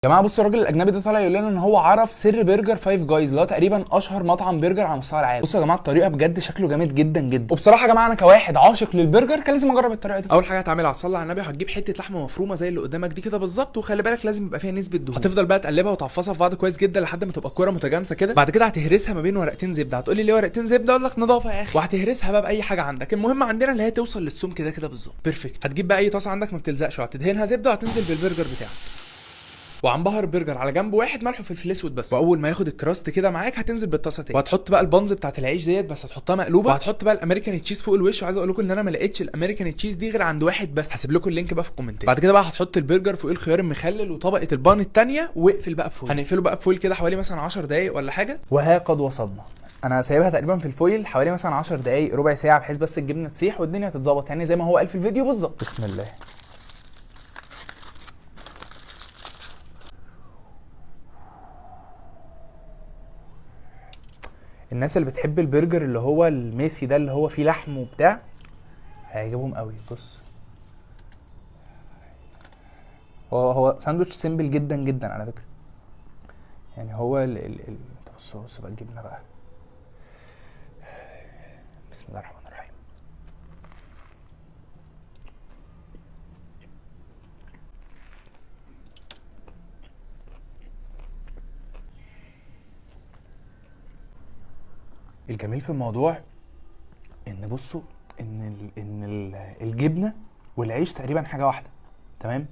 جماعة بصوا، الراجل الاجنبي ده طالع يقول لنا ان هو عرف سر برجر Five Guys، اللي هو تقريبا اشهر مطعم برجر على مستوى العالم. بصوا يا جماعة، الطريقة بجد شكله جامد جدا جدا. وبصراحة يا جماعة، انا كواحد عاشق للبرجر كان لازم اجرب الطريقة دي. اول حاجة هتعملها، هتصلي على النبي، هتجيب حتة لحمه مفرومه زي اللي قدامك دي كده بالظبط، وخلي بالك لازم يبقى فيها نسبه دهون. هتفضل بقى تقلبها وتعفصها في بعض كويس جدا لحد ما تبقى الكورة متجانسة كده. بعد كده هتهرسها ما بين ورقتين زبده. هتقولي ليه ورقتين زبده؟ اقول لك نظافة يا اخي. وهتهرسها بقى باي حاجة عندك، المهم عندنا اللي هي توصل للسمك ده كده بالظبط، perfect. هتجيب بقى اي طاسه عندك ما بتلزقش، وهتدهنها زبدة، وهتنزل بالبرجر بتاعك. وعنبهر برجر على جنب واحد ملح وفلفل اسود بس. واول ما ياخد ال crust كده معاك هتنزل بالطاسه تاني، وهتحط بقى ال buns بتاعت العيش ديت، بس هتحطها مقلوبه، وهتحط بقى ال American cheese فوق الوش. وعايز اقول لكم ان انا ما لقيتش ال American cheese دي غير عند واحد بس، هسيب لكم ال link بقى في الكومنتات. بعد كده بقى هتحط البرجر فوق الخيار المخلل وطبقه ال bun التانية، واقفل بقى ب foil. هنقفله بقى ب foil كده حوالي مثلا 10 دقايق ولا حاجة. وها قد وصلنا. انا سايبها تقريبا في ال foil حوالي مثلا 10 دقايق ربع ساعة، بحيث بس الجبنة تسيح والدنيا تتظبط، يعني زي ما هو قال في الفيديو بالظبط. بسم الله. الناس اللي بتحب البرجر اللي هو ال messy ده، اللي هو فيه لحم وبتاع، هيعجبهم قوي. بص، هو ساندوتش simple جدا جدا على فكرة. يعني هو ال ال ال بص بص بقى الجبنة بقى. بسم الله الرحمن الرحيم. الجميل في الموضوع ان بصوا ان الجبنة والعيش تقريبا حاجة واحدة، تمام؟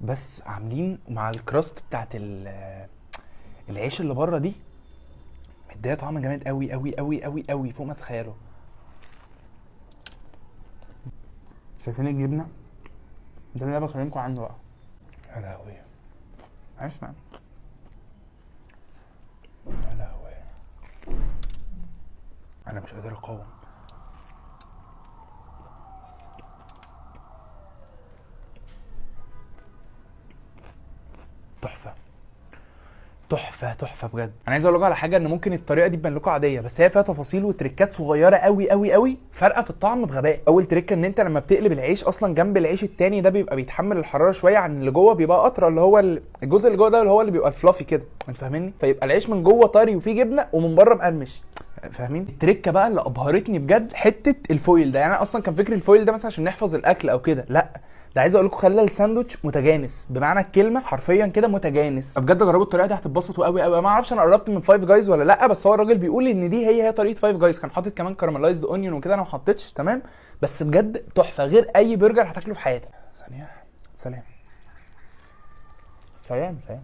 بس عاملين مع ال crust بتاعت العيش اللي بره دي، مديها طعم جامد قوي قوي قوي قوي قوي فوق ما تتخيلوا. شايفين الجبنة؟ ده اللي انا بكلمكم عنه بقى. يا لهوي، اسمع، يا لهوي، انا مش قادر اقاوم. تحفة تحفة تحفة بجد. انا عايز اقول لكم على حاجة، ان ممكن الطريقة دي تبان لكم عادية، بس هي فيها تفاصيل وتريكات صغيرة قوي قوي قوي فارقه في الطعم بغباء. اول تريكه، ان انت لما بتقلب العيش اصلا جنب العيش التاني ده بيبقى بيتحمل الحرارة شوية عن اللي جوه، بيبقى اطرى، اللي هو الجزء اللي جوه ده اللي هو اللي بيبقى ال fluffy كده، انت فاهمني؟ فيبقى العيش من جوه طري وفيه جبنه، ومن بره مقرمش، فاهمين؟ التريكه بقى اللي ابهرتني بجد حتة ال foil ده. يعني انا اصلا كان فكري ال foil ده مثلا عشان نحفظ الاكل او كده، لا ده عايز اقول لكم خلى الساندوتش متجانس بمعنى الكلمة، حرفيا كده متجانس. بجد جربوا الطريقة دي هتتبسطوا قوي قوي. ما اعرفش انا قربت من Five Guys ولا لا، بس هو الراجل بيقول ان دي هي طريقه Five Guys. كان حاطط كمان caramelized onion وكده، انا ما حطيتش، تمام؟ بس بجد تحفة، غير اي برجر هتاكله في حياتك. ثانية، سلام سلام سلام.